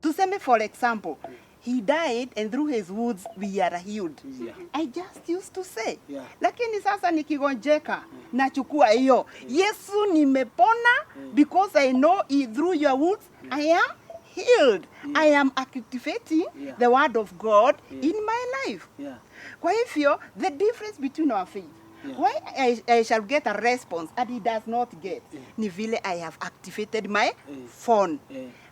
Tuseme for example, he died and through his wounds we are healed. I just used to say. Lakini sasa nikigonjeka, nachukua hiyo. Yesu, nimepona because I know through your wounds I am healed. I am activating the word of God in my life. Kwa hivyo the difference between our faith, why I shall get a response and he does not get, ni vile I have activated my phone,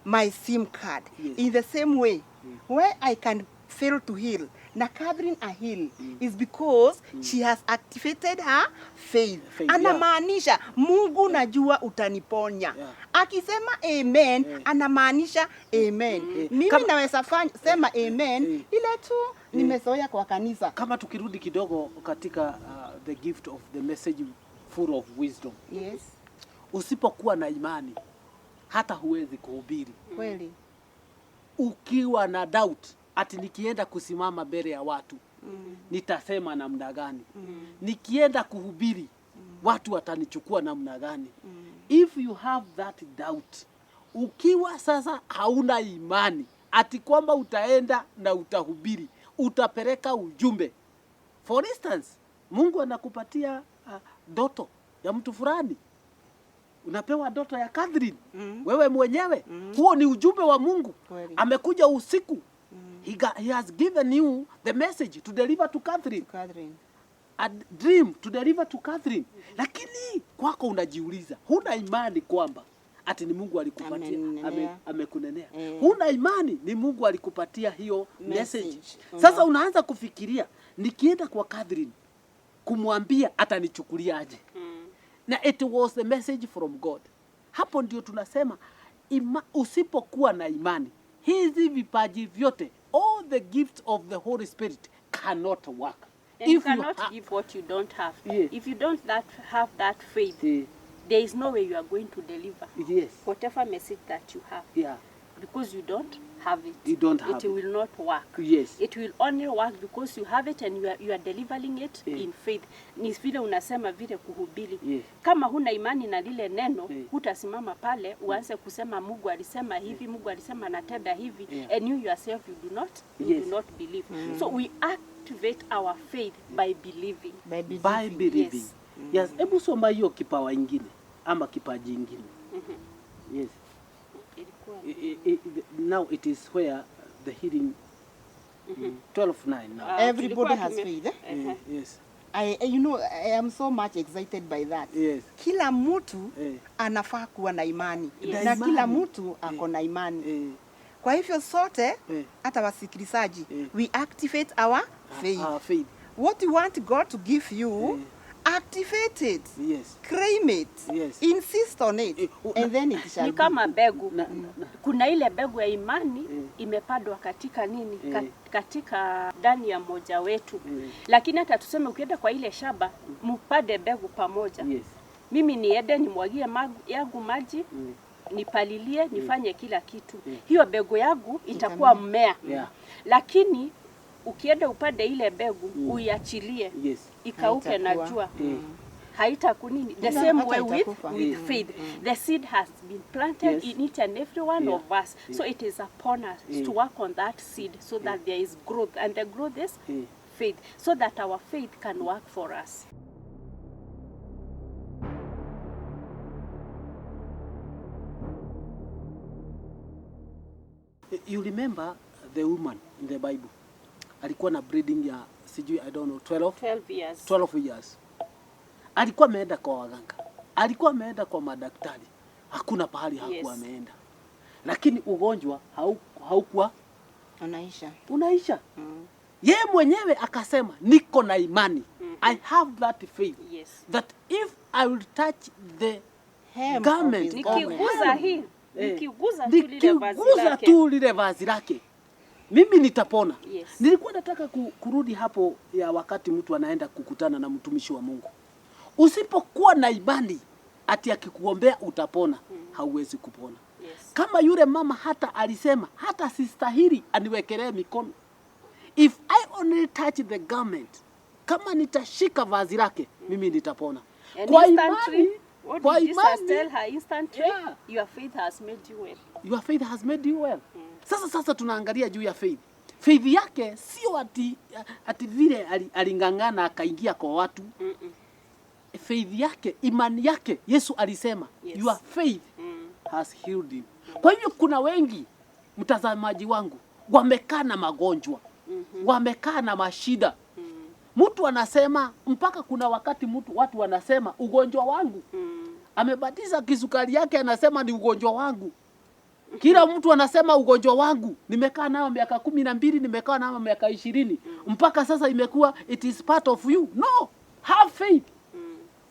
my SIM card. In the same way, why I can fail to heal na Catherine a heal is because she has activated her faith. Faith, yeah. Anamaanisha, "Mungu, najua utaniponya." Akisema amen, anamaanisha amen. Mimi naweza sema amen ile tu nimezoea kwa kanisa. Kama tukirudi kidogo katika the gift of the message full of wisdom. Usipokuwa na imani, hata huwezi kuhubiri. Ukiwa na doubt ati nikienda kusimama mbele ya watu nitasema namna gani? Nikienda kuhubiri, watu watanichukua namna gani? If you have that doubt, ukiwa sasa hauna imani ati kwamba utaenda na utahubiri, utapeleka ujumbe. For instance, Mungu anakupatia ndoto ya mtu fulani, unapewa ndoto ya Catherine wewe mwenyewe, huo ni ujumbe wa Mungu. Amekuja usiku, he has given you the message to deliver to Catherine, Catherine. A dream to deliver to Catherine. Lakini kwako unajiuliza, huna imani kwamba ati ni Mungu alikupatia, Ameninenea. amekunenea. Eh. Huna imani ni Mungu alikupatia hiyo message. Message. Sasa unaanza kufikiria, nikienda kwa Catherine kumwambia, atanichukuliaje? Na it was the message from God. Hapo ndio tunasema usipokuwa na imani, hizi vipaji vyote, all the gifts of the Holy Spirit cannot work. And you If you cannot give what you don't have. If you don't have that faith, there is no way you are going to deliver whatever message that you have. Because you don't have it. You don't have It it. will not work. It will only work because you have it and you are delivering it in faith. Ni vile unasema vile kuhubiri. Kama huna imani na lile neno, hutasimama pale uanze kusema Mungu alisema hivi, Mungu alisema natenda hivi, and you yourself you do not believe. So we activate our faith by believing. By believing. By believing. Yes. Yes. Hebu soma hiyo kipawa ingine ama kipaji ingine. Yes. Ilikuwa Now it is where the healing, 12:9 now. Ah, Everybody tulikuwa has faith, eh? Yes. I am so much excited by that. Kila mtu anafaa kuwa na imani Yes. na kila Imani. mtu ako na imani. Kwa hivyo sote, hata wasikilizaji, we activate our faith. Our faith. What you want God to give you, activate it. Claim it. Insist on it. And then it shall Ni be. kama mbegu. Na, Kuna ile mbegu ya imani imepandwa katika nini? Katika ndani ya mmoja wetu. Lakini hata tuseme ukienda kwa ile shamba mpande mbegu pamoja. Mimi niende nimwagie yangu maji, nipalilie, nifanye kila kitu. Hiyo mbegu yangu itakuwa mmea. Lakini ukienda upande ile mbegu, uiachilie ikauke na Haitakuwa. jua, haitakunini. The same Hata way with, itakufa. with faith, the seed has been planted in each and every one of us, so it is upon us to work on that seed so that there is growth, and the growth is faith, so that our faith can work for us. You remember the woman in the Bible alikuwa na bleeding ya sijui, I don't know, 12 12 years. 12 years. Alikuwa ameenda kwa waganga, alikuwa ameenda kwa madaktari, hakuna pahali hakuwa ameenda, lakini ugonjwa haukuwa Unaisha. unaisha. Yeye mwenyewe akasema, "Niko na imani, I have that faith that if I will touch the Hem of garment his of garment. Nikiguza hii, nikiguza tu lile vazi nikiguza lake. Tu lile vazi lake, mimi nitapona." Nilikuwa nataka kurudi hapo ya wakati mtu anaenda kukutana na mtumishi wa Mungu. Usipokuwa na imani ati akikuombea utapona, hauwezi kupona. Kama yule mama hata alisema, "Hata sistahili aniwekelee mikono. If I only touch the garment, kama nitashika vazi lake, mimi nitapona." And Kwa instantly, imani, what kwa did Jesus imani, tell her instantly? Yeah. "Your faith has made you well." "Your faith has made you well." Sasa tunaangalia juu ya faith. Faith yake sio ati vile aling'ang'ana akaingia kwa watu. Faith yake, imani yake, Yesu alisema, Yes. your faith has healed you. Kwa hivyo kuna wengi, mtazamaji wangu, wamekaa na magonjwa, wamekaa na mashida. Mtu anasema mpaka kuna wakati watu wanasema ugonjwa wangu. Amebatiza kisukari yake anasema ni ugonjwa wangu. Kila mtu anasema ugonjwa wangu. Nimekaa nayo miaka 12, nimekaa nayo miaka 20. Mpaka sasa imekuwa it is part of you. No, have faith.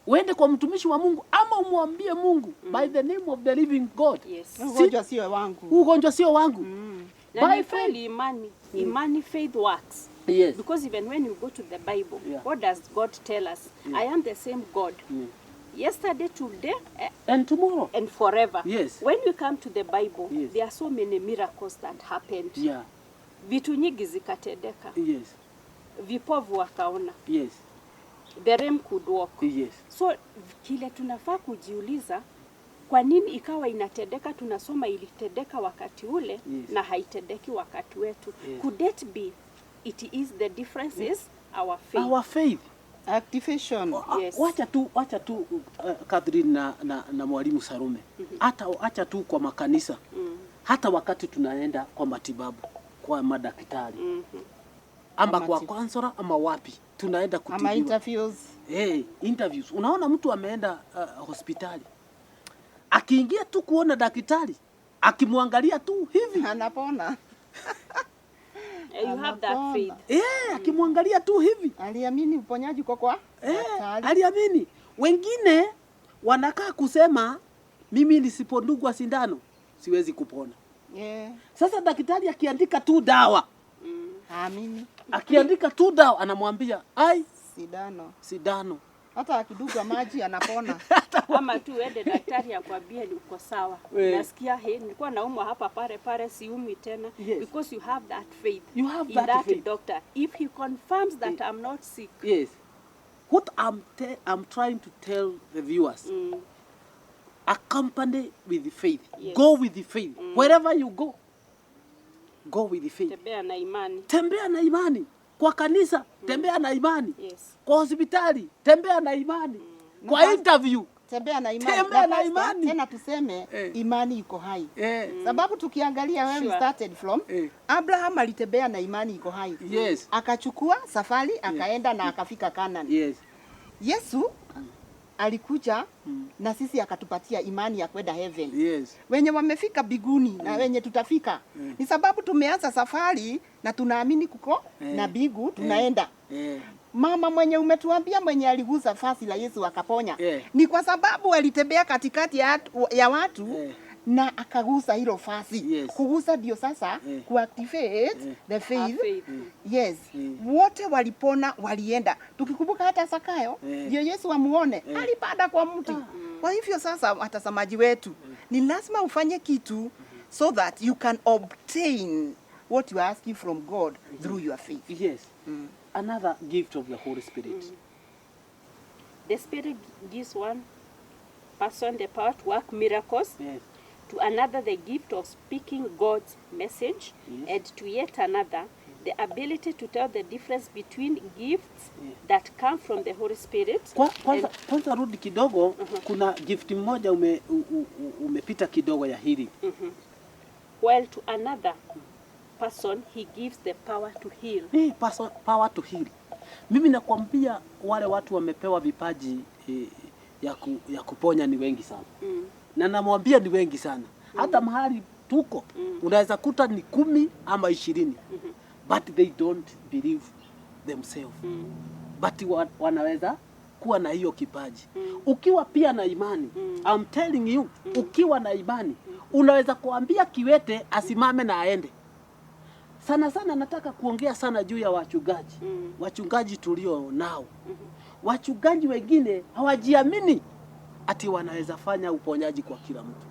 Uende kwa mtumishi wa Mungu ama umwambie Mungu by the name of the living God. Yes. Ugonjwa sio wangu. Ugonjwa sio wangu. Na By ni faith. kweli imani, faith works. Yes. Because even when you go to the Bible, Yeah. what does God tell us? I am the same God. Yesterday, today, And tomorrow. and forever. Yes. When we come to the Bible, Yes. there are so many miracles that happened. Yeah. Vitu nyingi zikatendeka. Yes. Vipovu wakaona. Yes. The lame could walk. Yes. So kile tunafaa kujiuliza, kwa nini ikawa inatendeka? Tunasoma ilitendeka wakati ule, Yes. na haitendeki wakati wetu. Yes. Could it be it is the difference is our faith. Our faith. Activation. Yes. Wacha tu Catherine na mwalimu Sarume. Hata acha tu kwa makanisa. Hata wakati tunaenda kwa matibabu kwa madaktari. Ama kwa kansora ama wapi tunaenda kutibiwa. Ama interviews. Hey, interviews. Unaona mtu ameenda hospitali. Akiingia tu kuona daktari, akimwangalia tu hivi. Anapona. You have that faith. Akimwangalia tu hivi. Aliamini uponyaji kwa daktari. Aliamini. Wengine wanakaa kusema mimi nisipodungwa sindano siwezi kupona. Sasa daktari akiandika tu dawa. Amini. Akiandika tu dawa anamwambia ai sindano. Hata akidungwa maji anapona. Ama tu uende daktari akwambie uko sawa. Nasikia nilikuwa naumwa hapa pale pale, siumi tena. Yes. Because you have that faith. You have in that faith. Doctor. If he confirms that I'm not sick. Yes. What I'm trying to tell the viewers. Accompany with faith. Yes. Go with the faith. Wherever you go, go with the faith. Tembea na imani. Tembea na imani. Kwa kanisa, tembea na imani. Yes. Kwa hospitali, tembea na imani. Kwa interview, tembea na imani. Tembea na imani. Tena tuseme imani iko hai. Sababu tukiangalia where we started from, Abraham alitembea na imani iko hai. Yes. Akachukua safari, akaenda na akafika Canaan. Yes. Yesu alikuja na sisi akatupatia imani ya kwenda heaven. Yes. Wenye wamefika biguni na wenye tutafika. Ni sababu tumeanza safari na tunaamini kuko na bigu tunaenda. Mama mwenye umetuambia mwenye aligusa fasi la Yesu akaponya. Ni kwa sababu alitembea katikati ya watu na akagusa hilo fasi. Yes. Kugusa ndio sasa kuactivate the faith. Faith. Yes. Wote walipona walienda. Tukikumbuka hata Zakayo, ndio Yesu amuone, alipanda kwa mti. Kwa hivyo sasa watazamaji wetu, ni lazima ufanye kitu so that you can obtain what you are asking from God through your faith. Yes. Another gift of the Holy Spirit. The Spirit gives one person the power to work miracles. Yes. To another the gift of speaking God's message. Yes. And to yet another the ability to tell the difference between gifts that come from the Holy Spirit. Kwanza rudi kidogo. Kuna gift moja umepita kidogo ya healing. While to another person he gives the power to heal. Power to heal. Mimi nakwambia wale watu wamepewa vipaji ya kuponya ni wengi sana. Na namwambia ni wengi sana. Hata mahali tuko unaweza kuta ni 10 ama 20. But they don't believe themselves. But wanaweza kuwa na hiyo kipaji. Ukiwa pia na imani, I'm telling you, ukiwa na imani unaweza kuambia kiwete asimame na aende. Sana sana nataka kuongea sana juu ya wachungaji. Wachungaji tulio nao. Wachungaji wengine hawajiamini ati wanaweza fanya uponyaji kwa kila mtu.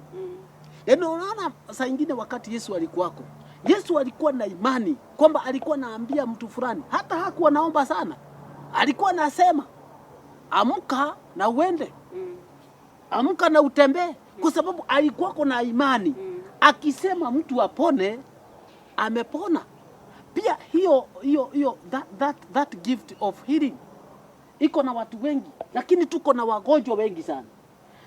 Yaani unaona saa nyingine wakati Yesu alikuwako, Yesu alikuwa na imani kwamba alikuwa anaambia mtu fulani, hata hakuwa naomba sana. Alikuwa anasema amka na uende. Amka na utembee, kwa sababu alikuwa na imani. Akisema mtu apone, Amepona. Pia hiyo hiyo hiyo that gift of healing iko na watu wengi, lakini tuko na wagonjwa wengi sana.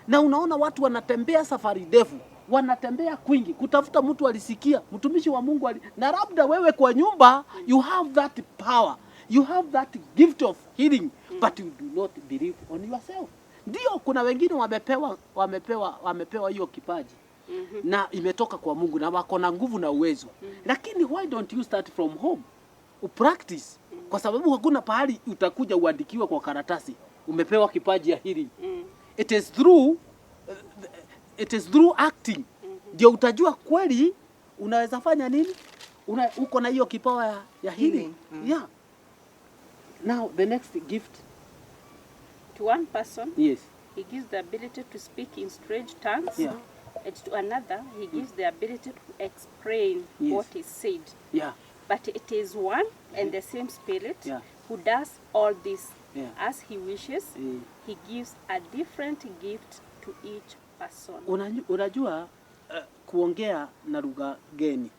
Na unaona watu wanatembea safari ndefu, wanatembea kwingi kutafuta mtu alisikia mtumishi wa Mungu na labda wewe kwa nyumba you have that power, you have that gift of healing, but you do not believe on yourself. Ndio kuna wengine wamepewa hiyo kipaji na imetoka kwa Mungu na wako na nguvu na uwezo. Lakini why don't you start from home? Upractice. Kwa sababu hakuna pahali utakuja uandikiwe kwa karatasi umepewa kipaji ya healing. It is through acting ndio utajua kweli unaweza fanya nini, uko na hiyo kipawa ya healing. Healing. Yeah. Now the next gift. To one person, Yes. he gives the ability to speak in strange tongues. And to another, he gives the ability to explain what is said. But it is one and the same Spirit who does all this as he wishes. He gives a different gift to each person. Unajua, kuongea na lugha geni,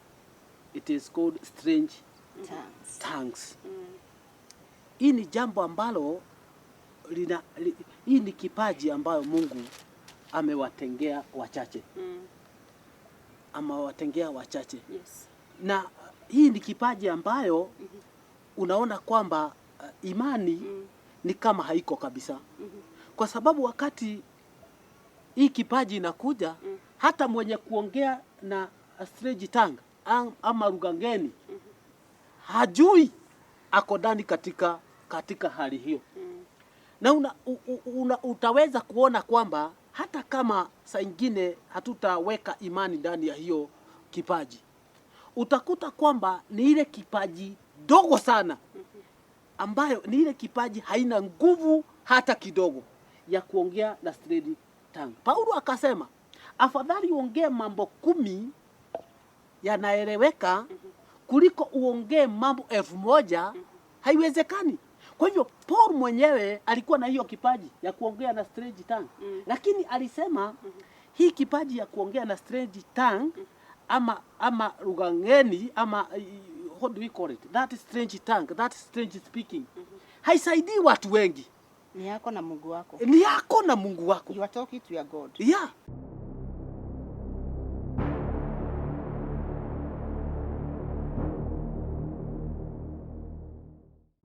it is called strange Tongues. Tongues. Hii ni jambo ambalo hii ni kipaji ambayo Mungu amewatengea wachache. Amewatengea wachache. Na hii ni kipaji ambayo unaona kwamba imani ni kama haiko kabisa. Kwa sababu wakati hii kipaji inakuja, hata mwenye kuongea na strange tongue ama lugha ngeni hajui ako ndani katika hali hiyo. Na utaweza kuona kwamba hata kama saa ingine hatutaweka imani ndani ya hiyo kipaji, utakuta kwamba ni ile kipaji dogo sana ambayo ni ile kipaji haina nguvu hata kidogo ya kuongea na strange tongue. Paulo akasema afadhali uongee mambo 10 yanaeleweka kuliko uongee mambo 1000 haiwezekani. Kwa hivyo Paul mwenyewe alikuwa na hiyo kipaji ya kuongea na strange tongue. Lakini alisema hii kipaji ya kuongea na strange tongue ama lugha ngeni ama what do we call it? That strange tongue, that strange speaking. Haisaidii watu wengi. Ni yako na Mungu wako. Ni yako na Mungu wako. You are talking to your God. Yeah.